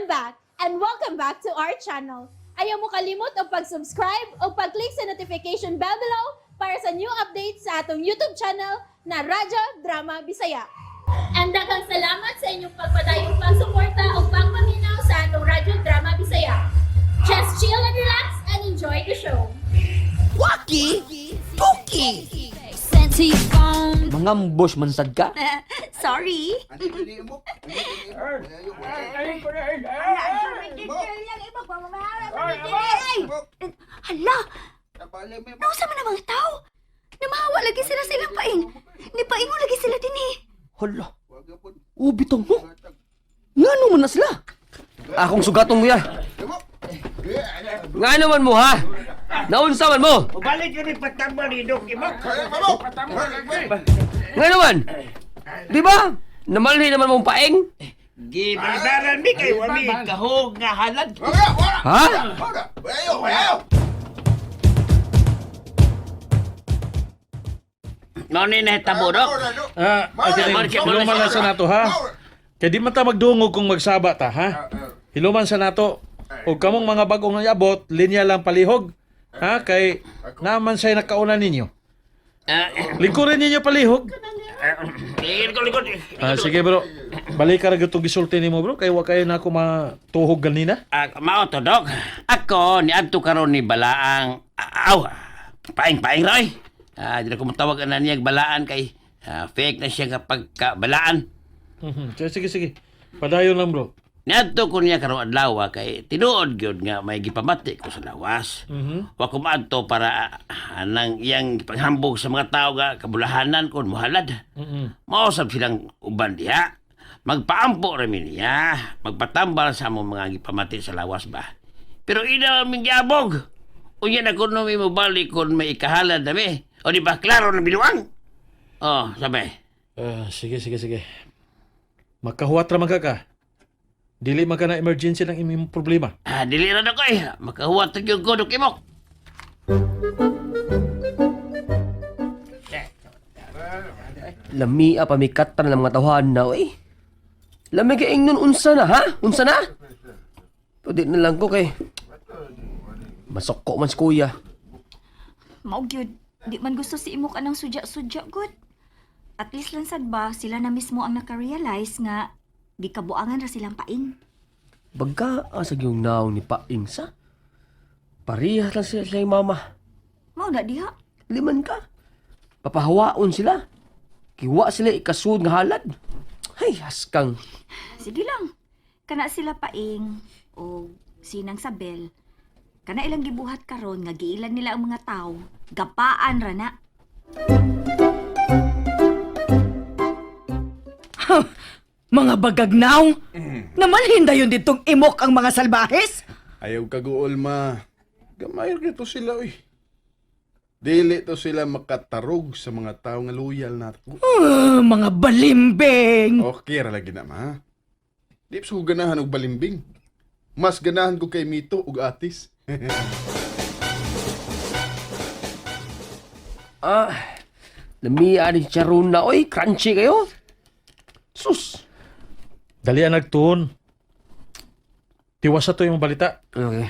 I'm back and welcome back to our channel. Ayaw mo kalimot og pag-subscribe o pag-click sa notification bell below para sa new updates sa atong YouTube channel na Radyo Drama Bisaya. And daghang salamat sa inyong pagpadayong pagsuporta o pagpaminaw sa atong Radyo Drama Bisaya. Just chill and relax and enjoy the show. Waki! Tuki! Sent to your phone. Mangambush man sad ka? Sorry. Hala! Nausa man ang mga tao? Namahawa lagi sila sa ilang paing. Nipaingon lagi sila din eh. Hala. Oh, bitong mo. Ngano man na sila? Akong sugatong mo ya. Ngano man mo ha? Naunsa man mo? Balik yun yung patama ni Dok Imok. Ngano man? Di ba? Namalhi naman mong paeng? Gibalibaran mi kay wami kahog nga halad. Ha? Mao ni nahitabo, Dok. Ah, okay, hiluman na sa nato ha. Kay di man ta magdungog kung magsaba ta ha. Hiluman sa nato. Og kamong mga bagong nayabot, linya lang palihog. Ha kay naman say nakauna ninyo. Lingkurin ninyo palihog. Likod, likod. Ah, sige bro. Balik ka ra gyud tong gisulti nimo bro kay wa kayo na ako matuhog ganina. Ah, mao to, Dok. Ako, ni adto karon ni Balaang, aw, paing-paing ra, oy. Ah, di na ko matawag na niya balaan kay fake na siya kapag balaan. Sige, sige, sige. Padayon lang bro. Niadto ko niya karong adlaw kay tinuod gyud nga may gipamati ko sa lawas. Wa ko maadto para nang iyang panghambog sa mga tao nga kabulahanan kon mohalad. Mao sab silang uban diha. Magpaampo ra mi niya, magpatambal sa among mga gipamati sa lawas ba. Pero ina aming giabog. Unya na kuno mi mobalik kon may ikahalad nami. O di ba klaro na binuang? Oh, sabi. Ah, sige, sige, sige. Makahuwat ra man ka ka. Dili man ka na emergency ng imong problema. Ah, dili ra na ko eh. Makahuwat ra gyud ko Dok Imok. Lamia pamikatan ng mga tawhan na, oy. Lami kay ingnon unsa na, ha? Unsa na? Pwede na lang ko kay masoko man si kuya. Mao gyud, di man gusto si imok anang sudya-sudya gud. At least lang sad ba sila na mismo ang nakarealize nga gikabuangan ra silang paing. Bagka sa yung naong ni Paing sa. Parehas lang sila sa iyang mama. Mao na diha. Liman ka. Papahawaon sila. Kiwa sila ikasud nga halad. Hay, haskang. Sige lang. Kana sila paing o sinang Sabel. Kana ilang gibuhat karon nga giilan nila ang mga tao, gapaan ra na. Mga bagagnaw! Namalhin dayon ditong imok ang mga salbahes? Ayaw kaguol ma. Gamay ra to sila oy. Dili to sila makatarog sa mga tao nga loyal nato. Ah, mga balimbing! Okay ra lagi na ma. Di pa ko ganahan og balimbing. Mas ganahan ko kay Mito ug Atis. Ah, lamia ni charon na, oy. Crunchy kayo. Sus. Dali ang nagtuon. Tiwasa to yung balita. Okay.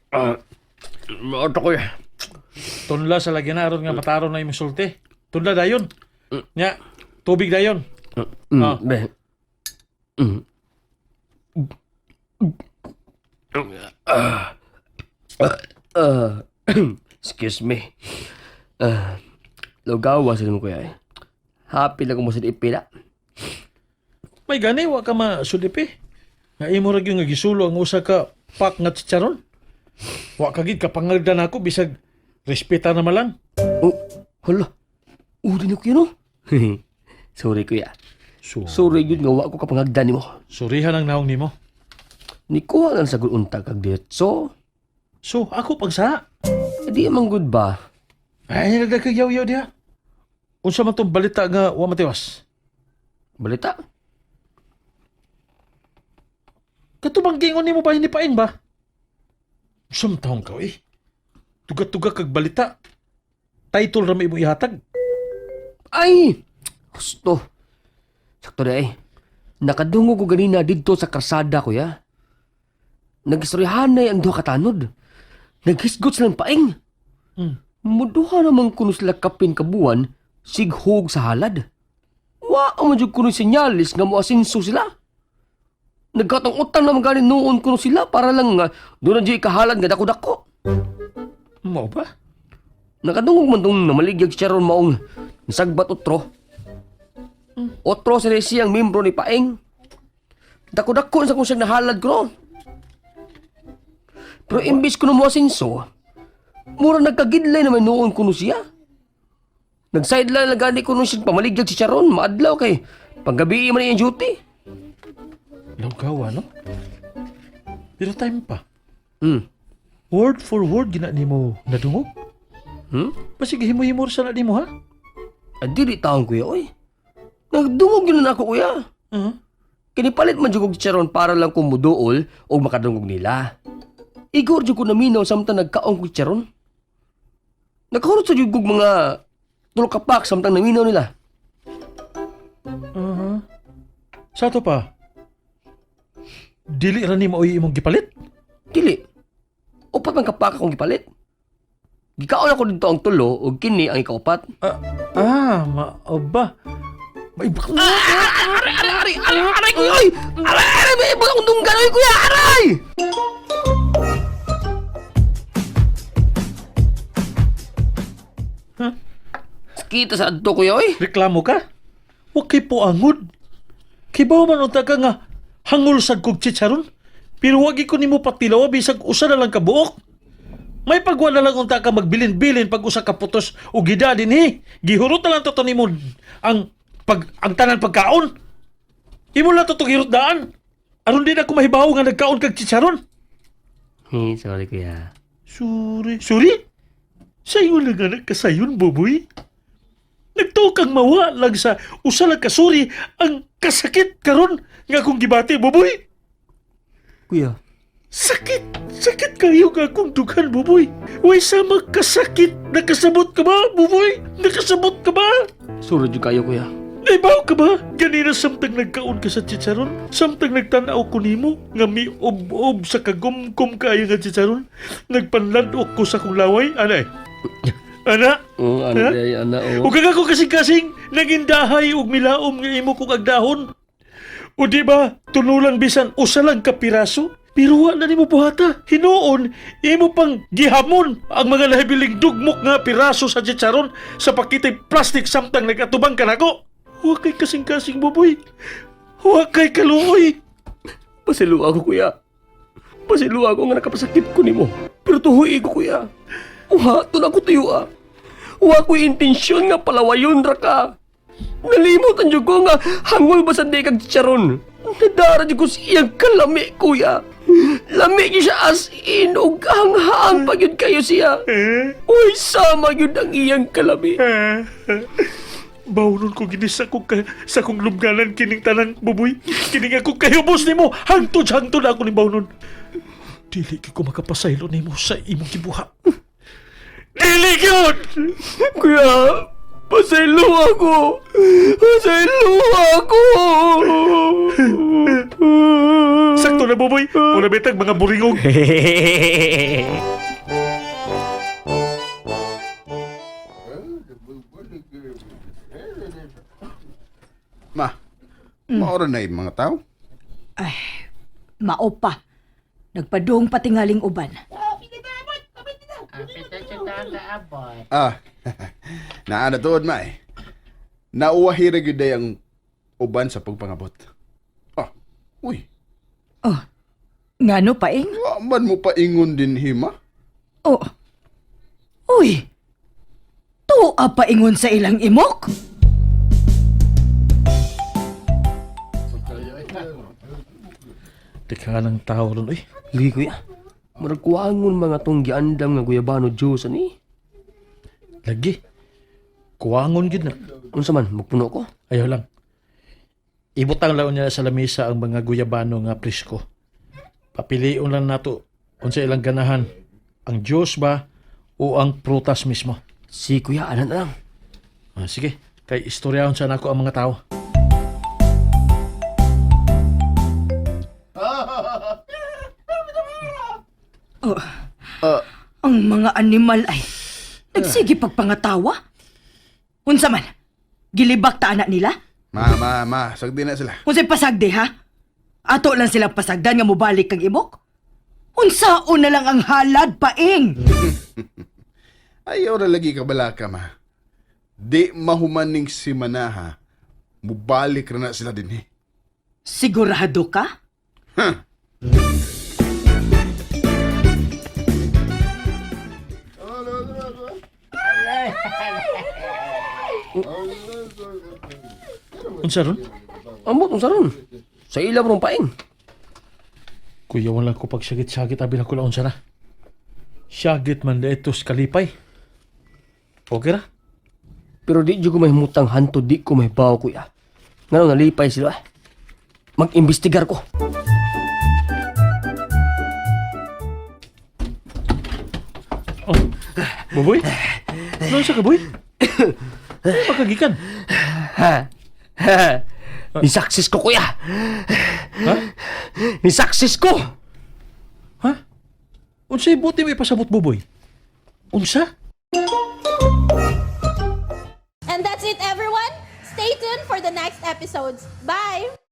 Ah, maoto ko eh. Tunla sa lagyan na aron nga mataron na imong sulti. Tunla dayon. Nya, tubig dayon. Ah. Be. Ah. Ah, excuse me. Ah, lugawa sa mo kuya eh. Happy lang ko mo sa ipila. May gani wa ka masulipi. Nga imo ra gyud nga gisulo ang usa ka pak nga chicharon. Wa ka gid kapangagdan ako bisag respeta na malang. Oh, hala. Uri na kuya no? Sorry kuya. So, Sorry yun nga wa ko kapangagdan nimo. surihan ang naong nimo. Nikuha lang sa untag kag diretso. So, ako pagsa. Eh, di man good ba? Ay, nagkagyaw-yaw diha. Unsa man tong balita nga wa matiwas? Balita. Katubang gingon nimo ba hinipain ba? Unsa man taong ka eh? Tuga-tuga kag balita. Title ra may imo ihatag. Ay! Husto. Sakto na eh. Nakadungog ko ganina didto sa karsada, kuya. Nagistoryahanay ang duha ka tanod. Naghisgot silang paing. Muduha naman kuno sila kapin kabuan, sighog sa halad. Wa man jud kuno senyalis nga moasinso sila. Nagkatong utang naman gani noon kuno sila para lang nga doon na jud ikahalad nga dako-dako. Mao ba? Nakadungog man tong namaligyag si Sharon maong nasagbat otro. Otro sa siyang membro ni Paeng. Dako-dako sa kung siyang nahalad ko no. Pero imbis ko mo asinso, mura nagkagidlay naman noon kuno siya. Nag-sideline na gani kuno siya pamaligyag si Sharon, maadlaw kay panggabi man iyang duty. Lugawa, no? Pero time pa. Word for word gina nimo nadungog. Basig himo-himo sa na nimo ha? Adili taong kuya, oy. Nagdungog yun na ako kuya. Kinipalit man jud og chicharon para lang kung muduol o makadungog nila. Igor jud ko naminaw samtang nagkaong kog chicharon. Nakahurot sa jud kog mga tulo ka pack samtang naminaw nila. Sa to pa. Dili ra nimo oy imong gipalit? Dili. Upat man ka pack akong gipalit. Gikaon ako dito ang tulo ug kini ang ikaupat. Ah, mao ba? May Aray, aray, aray, aray, kuya, oy! Aray, aray, may ibang akong dunggan, oy, kuya, aray! Kita sa adto, kuya, oy. Reklamo ka? Wa kay puangod. Kibaw man unta ka nga hangol sad kog chicharon. Pero wag ko nimo patilaw bisag usa na lang ka buok. May pagwa na lang unta ka magbilin-bilin pag usa ka putos o gida dinhi. Gihurot na lang to nimo ang pag ang tanan pagkaon. Imo lang to gihurot daan. Aron di na ko mahibaw nga nagkaon kag chicharon. Hey, sorry, kuya. Suri. Suri? Sayo lang nga nagkasayon, Buboy. Nagtukang mawa lang sa usa lang kasuri ang kasakit karon nga akong gibati, Buboy. Kuya, Sakit! Sakit kayo nga akong dughan, Buboy. Way sama kasakit. Nakasabot ka ba, Buboy? Nakasabot ka ba? sorry jud kayo, kuya. Naibaw ka ba? Ganina samtang nagkaon ka sa chicharon, samtang nagtanaw ko nimo nga miub-ub sa kagumkum kaayo nga chicharon, nagpanladok ko sa kong laway, anay. Ana, Oh, ano Ha? day, ana, oh. ug ang ako kasing-kasing nagindahay ug milaom nga imo kong agdahon. O di ba, tunulan bisan usa lang ka piraso, pero wa na nimo buhata. Hinuon, imo pang gihamon ang mga nahibiling dugmok nga piraso sa chicharon sa pakitay plastic samtang nagatubang kanako. Wa kay kasing-kasing, Buboy. Wa kay kaluoy. Pasilo ako, kuya. Pasilo ako nga nakapasakit ko nimo. Pero tuhuy ko, kuya. Uha, to na ko tuyo, ah. Uha ko'y intensyon nga palawayon ra ka. Nalimot ang ko nga hangol ba sa di kag chicharon. Nadara jud ko sa iyang kalami, kuya. Lami gyud siya as in ug hanghaan pa gyud kayo siya. Uy, sama gyud ang iyang kalami. Bawnon ko gini sa kong, sa kong lubganan kining tanan, Buboy. Kining ako kahubos nimo. Hangtod hangtod ako ni Bawnon. Dili gyud ko makapasaylo nimo sa imong gibuhat. Dili gyud! Kuya, pasaylo ako. Pasaylo ako. Sakto na, Buboy. Wala bitag mga buringog. Ma, maora na yung mga tao. Mao pa. Nagpadung patingaling uban. Ah, naa na tuod ma eh. Nauwahi ra gyud day ang uban sa pagpangabot. Ah, uy, Oh. Ngano paing? wa man mo paingon din hima. Oh. Uy. Tuwa paingon sa ilang imok? Teka lang tao ron, uy. Lagi kuya. Murag kuwangon mga tong giandam nga guyabano Diyos ani. Lagi. Kuwangon gyud na. Unsa man magpuno ko? Ayaw lang. Ibutang laon niya sa lamesa ang mga guyabano nga presko. Papilion lang nato unsa ilang ganahan, ang Diyos ba o ang prutas mismo. Si kuya anan na lang. Ah, sige, kay istoryahon sa nako ang mga tao. Mga animal ay nagsige pagpangatawa. Unsa man? Gilibak ta ana nila? Ma, ma, ma, sagdi na sila. Unsay pasagdi ha? Ato lang silang pasagdan nga mobalik kang imok? Unsaon na lang ang halad paing? Ayaw ra lagi ka balaka, ma. Di mahumaning si Manaha, mubalik ra na sila din eh. Sigurado ka? Huh. Unsa ron? Ambot unsa ron? Sa ila rong paing. Kuya, wala ko pagsagit-sagit abi na ko lang unsa na. Syagit man dito sa kalipay. Okay ra? Pero di jud ko mahimutang hanto, di ko mahibaw kuya. Ngano nalipay sila? Mag-imbestigar ko. Oh. Buboy? Ano sa ka, boy? Ano makagikan? Ha? Ha? Ni-success ko kuya. Ha? Ni-success ko. Ha? Unsay buti mo ipasabot, Buboy? Unsa? And that's it, everyone. Stay tuned for the next episodes. Bye!